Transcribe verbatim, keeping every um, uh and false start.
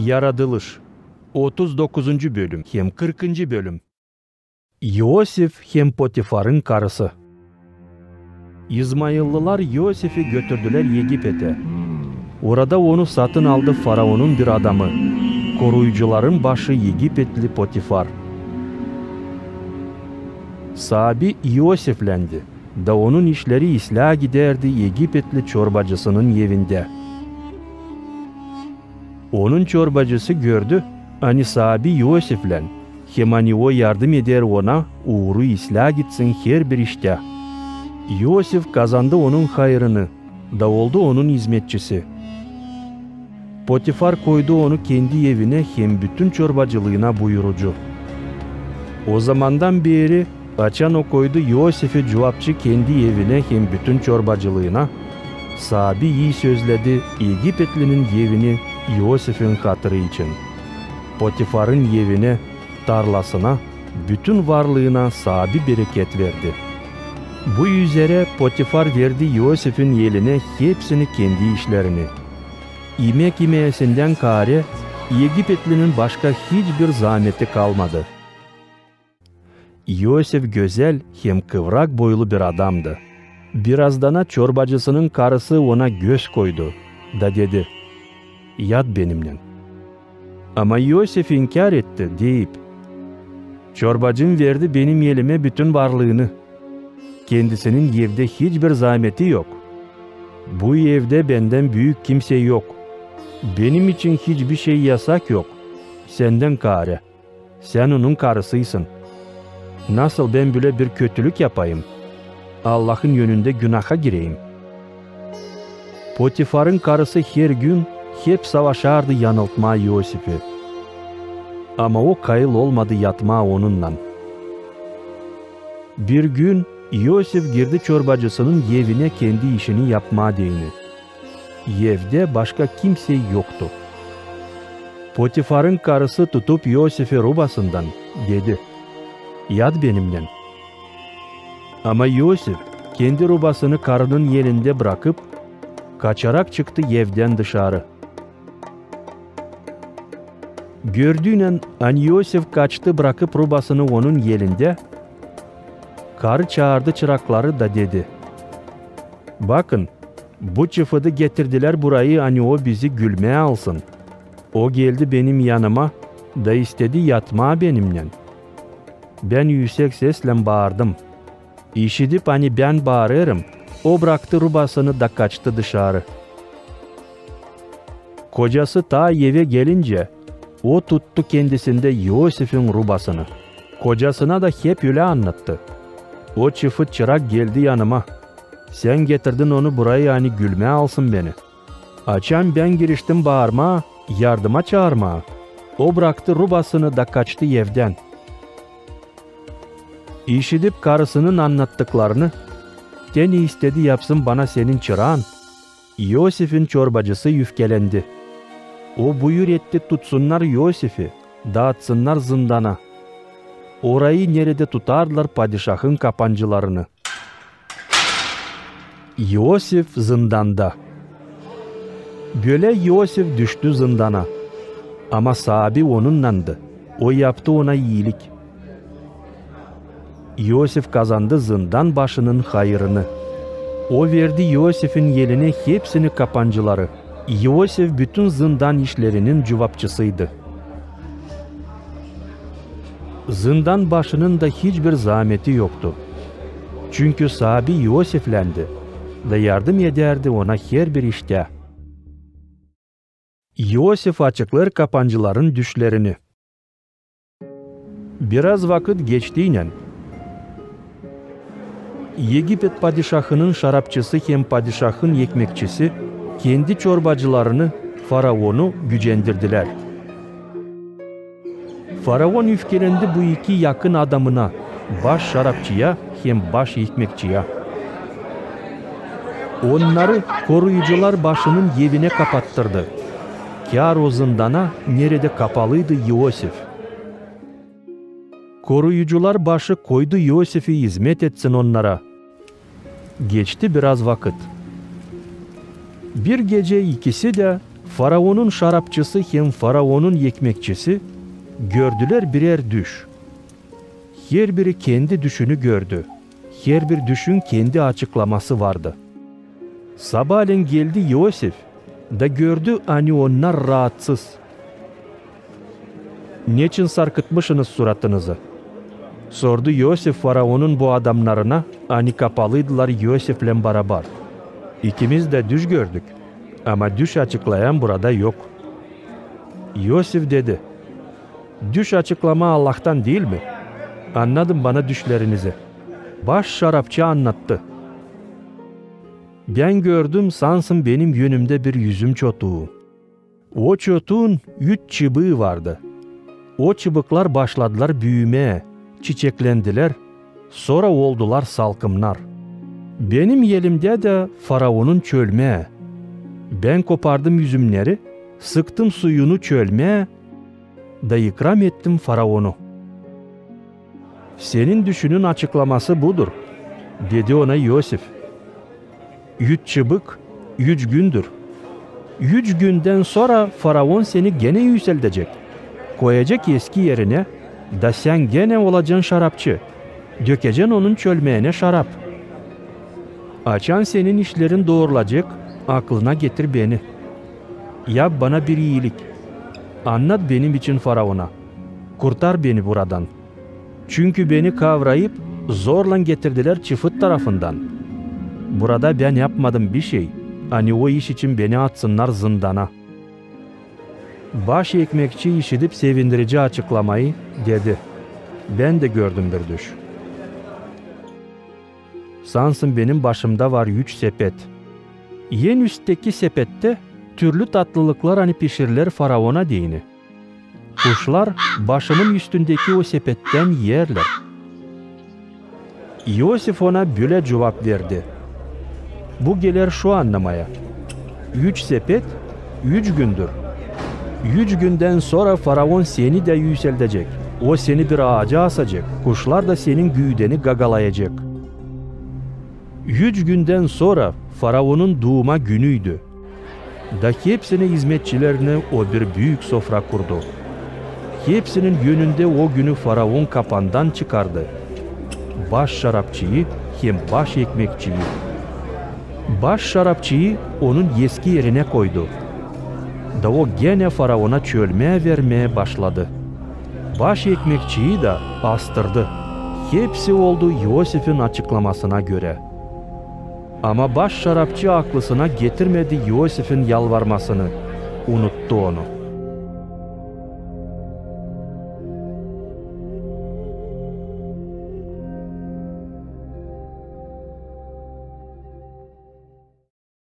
Yaradılış, otuz dokuzuncu bölüm hem kırkıncı bölüm. İosif hem Potifarın karısı. İzmaillılar İosifi götürdülär Egipetä. Orada onu satın aldı faraonun bir adamı, koruyucuların başı egipetli Potifar. Saabi İosifländi, da onun işleri islää gidärdi egipetli çorbacısının evindä. Onun çorbacısı gördü, ani saabi İosiflän, hem ani o yardım eder ona, uuru islää gitsin herbir iştä. İosif kazandı onun hayırını, da oldu onun izmetçisi. Potifar koydu onu kendi evinä hem bütün çorbacılıına buyurucu. O zamandan beeri, açan o koydu İosifi cuvapçı kendi evinä hem bütün çorbacılıına, saabi ii sözledi egipetlinin evini İosifin hatırı için. Potifarın evinä, tarlasına, bütün varlıına saabi bereket verdi. Bu üzerä Potifar verdi İosifin elinä hepsini kendi işlerini. İmäk imeesindän kaarä egipetlinin başka hiçbir zaameti kalmadı. İosif gözäl hem kıvrak boylu bir adamdı. Birazdana çorbacısının karısı ona göz koydu da dedi: "Yat benimnän." Ama İosif inkär etti, deyip: "Çorbacım verdi benim elimä bütün varlıını. Kendisinin evdä hiçbir zaameti yok. Bu evdä bendän büük kimsey yok. Benim için hiçbir şey yasak yok, sendän kaarä. Sän onun karısıysın. Nasıl bän bölä bir kötülük yapayım, Allahın önündä günaha gireyim?" Potifarın karısı her gün hep savaşardı yanıltmaa İosifi. Ama o kayıl olmadı yatmaa onunnan. Bir gün İosif girdi çorbacısının evinä kendi işini yapmaa deyni. Evdä başka kimsey yoktu. Potifarın karısı tutup İosifi rubasından, dedi: "Yat benimnän." Ama İosif kendi rubasını karının elindä brakıp, kaçarak çıktı evdän dışarı. Gördüynän, ani İosif kaçtı brakıp rubasını onun elindä, karı çaardı çırakları da dedi: "Bakın, bu çıfıdı getirdilär burayı, ani o bizi gülmää alsın. O geldi benim yanıma da istedi yatmaa benimnän. Bän üüsek seslän baardım. İşidip, ani bän baarêrım, o braktı rubasını da kaçtı dışarı." Kocası taa evä gelincä, o tuttu kendisindä İosifin rubasını. Kocasına da hep ölä annattı: "O çıfıt çırak geldi yanıma. Sän getirdin onu burayı, ani gülmää alsın beni. Açan bän giriştim baarmaa, yardıma çaarmaa, o braktı rubasını da kaçtı evdän. İşidip karısının annattıklarını, te ne istedi yapsın bana senin çıraan." İosifin çorbacısı üfkelendi. O buyur etti tutsunnar İosifi da atsınnar zındana, orayı, neredä tutardılar padişahın kapancılarını. İosif zındanda. Bölä İosif düştü zındana. Ama saabi onunnandı. O yaptı ona iilik. İosif kazandı zından başının hayırını. O verdi İosifin elinä hepsini kapancıları. İosif bütün zından işlerinin cuvapçısıydı. Zından başının da hiçbir zaameti yoktu. Çünkü saabi İosifländi da yardım edärdi ona herbir iştä. İosif açıklêêr kapancıların düşlerini. Biraz vakıt geçtiynän, Egipet padişahının şarapçısı hem padişahın ekmekçisi kendi çorbacılarını, faraonu gücendirdilär. Faraon üfkelendi bu iki yakın adamına, baş şarapçıya hem baş ekmekçiya. Onnarı koruyucular başının evinä kapattırdı, kar o zındana, neredä kapalıydı İosif. Koruyucular başı koydu İosifi izmet etsin onnara. Geçti biraz vakıt. Bir gecä ikisi dä Faraonun şarapçısı hem faraonun ekmekçisi gördüler birer düş. Herbiri kendi düşünü gördü. Herbir düşün kendi açıklaması vardı. Sabaalän geldi İosif da gördü, ani onnar raatsız. "Neçin sarkıtmışınız suratınızı?" sordu İosif faraonun bu adamnarına, ani kapalıydılar İosiflän barabar. "İkimiz dä düş gördük, ama düş açıklayan burada yok." İosif dedi: "Düş açıklamaa Allahtan diil mi? Annadın bana düşlerinizi." Baş şarapçı annattı: "Bän gördüm sansın benim önümdä bir üzüm çotuu. O çotuun üç çıbıı vardı. O çıbıklar başladılar büümää, çiçeklendilär, sora oldular salkımnar. Benim elimdä dä faraonun çölmää. Bän kopardım üzümneri, sıktım suyunu çölmää da ikram ettim faraonu." "Senin düşünün açıklaması budur," dedi ona İosif. "Üç çıbık üç gündür. Üç gündän sora faraon seni genä üüseldecek, koyacek eski erinä, da sän genä olacan şarapçı, dökecän onun çölmäänä şarap. Açan senin işlerin doorulacek, aklına getir beni. Yap bana bir iilik. Annat benim için faraona. Kurtar beni buradan. Çünkü beni kavrayıp, zorlan getirdilär çifit tarafından. Burada bän yapmadım bişey, ani o iş için beni atsınnar zındana." Baş ekmekçi, işidip sevindirici açıklamayı, dedi: "Bän dä gördüm bir düş. Sansın benim başımda var üç sepet. En üstteki sepettä türlü tatlılıklar, ani pişirilär faraona deyni. Kuşlar başımın üstündeki o sepettän iyärlär." İosif ona bölä cuvap verdi: "Bu geler şu annamaya: üç sepet üç gündür. Üç gündän sora faraon seni dä üüseldecek. O seni bir aaca asacek, kuşlar da senin güüdeni gagalayacek." Üç gündän sora faraonun duuma günüydü. Da hepsini izmetçilerinä o bir büük sofra kurdu. Hepsinin önündä o günü faraon kapandan çıkardı baş şarapçıyı hem baş ekmekçiyi. Baş şarapçıyı onun eski erinä koydu. Da o genä faraona çölmää vermää başladı. Baş ekmekçiyi dä astırdı. Hepsi oldu İosifin açıklamasına görä. Ama baş şarapçı aklısına getirmedi İosifin yalvarmasını, unuttu onu.